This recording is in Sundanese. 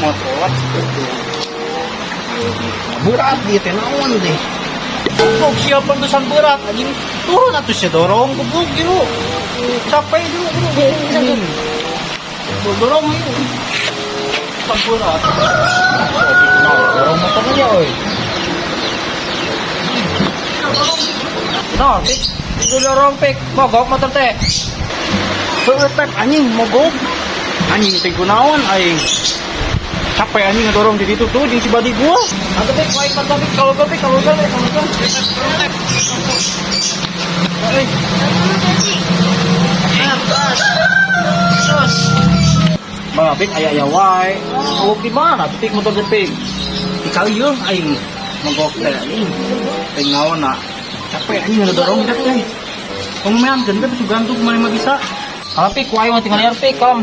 Motor gitu. Berat dia teh, naon deh. Goblok, siapa tuh berat anjing, turun atuh sia, dorong goblok gitu. Capek dulu bro. Dorong yuk. Berat. Dorong motornya oi. No, Pik. Itu dorong, Pik. Mogok motor teh. Heueuh teh anjing mogok. Anjing teh kunaon aing. Capek anjing ngedorong di situ tuh jeung si badi gua. Atuh, Pik, wae mantap, Pik. Kalau gua, Pik, kalau gua, Pik, kalau gua. Euy. Terus. Bang Pik aya aya wae. Mogok di mana tuh, Pik, motor teh, Pik? Di kali yeuh aing mogok teh anjing. Teh naon na. Capek anjing ngedorong teh teh. Pengmean teh sugan tuh kemarin mah bisa. Kalau Pik, wae mah tinggal liar, Pik, kom.